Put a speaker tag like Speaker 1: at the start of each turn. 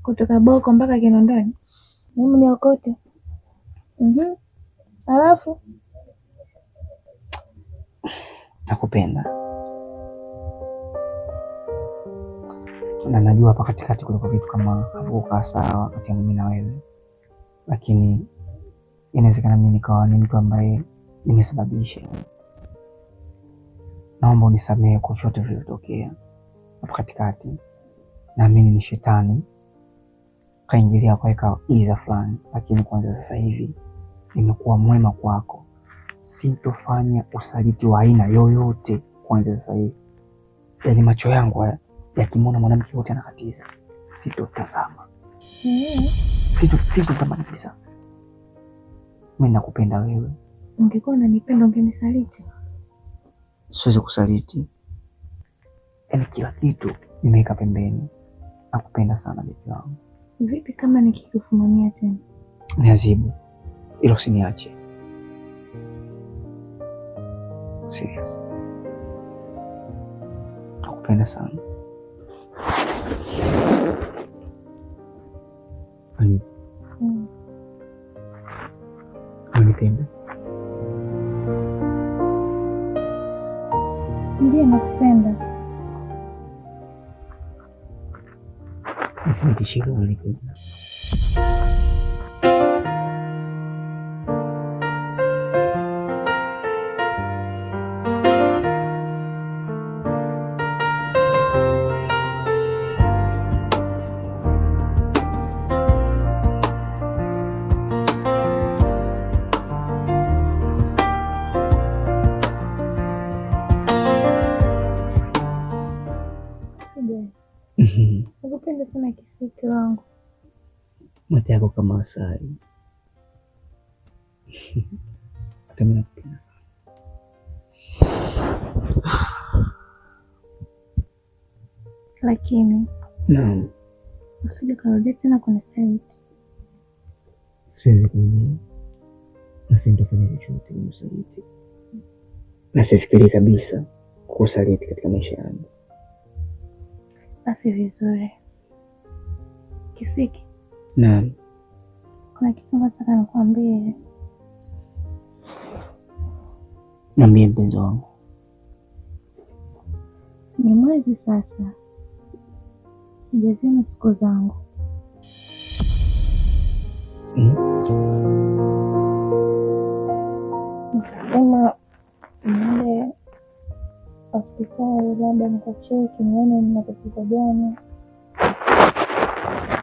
Speaker 1: Kutoka Boko mpaka Kinondoni. Mimi niokote. Mhm. Alafu
Speaker 2: Nakupenda. Na najua hapa katikati kulikuwa vitu kama havikukaa sawa kati ya mimi na wewe, lakini inawezekana mimi nikawa ni mtu ambaye nimesababisha. Naomba unisamehe kwa vyote vilivyotokea hapa katikati. Naamini ni shetani kaingilia akaweka giza fulani, lakini kuanzia sasa hivi nimekuwa mwema kwako. Sitofanya usaliti wa aina yoyote kuanzia sasa hivi. Yaani macho yangu haya yakimwona mwanamke wote anakatiza, sitotazama. Sitotamani kabisa. Mimi nakupenda wewe.
Speaker 1: Ungekuwa unanipenda ungenisaliti?
Speaker 2: Siwezi kusaliti. Yaani kila kitu nimeweka pembeni. Nakupenda sana bibi wangu.
Speaker 1: Vipi kama nikikufumania tena?
Speaker 2: Niazibu. Ila usiniache. Serious. Nakupenda sana. Ani. Unanipenda?
Speaker 1: Ndiyo, nakupenda.
Speaker 2: Nisinitishie kama unanipenda.
Speaker 1: Nakupenda sana kisiki wangu.
Speaker 2: Mate yako kama asali. Hata mimi nakupenda sana.
Speaker 1: Lakini
Speaker 2: naam,
Speaker 1: usije karudia tena kunisaliti.
Speaker 2: Siwezi kurudia. Na sintofanya chochote kukusaliti. Na sifikiri kabisa kukusaliti katika maisha yangu.
Speaker 1: Basi vizuri. Kisiki.
Speaker 2: Naam.
Speaker 1: Kuna kitu nataka nikwambie.
Speaker 2: Niambie mpenzi wangu.
Speaker 1: Ni mwezi sasa sijazima siku zangu. Nikasema niende hospitali labda nikacheki nione nina tatizo gani.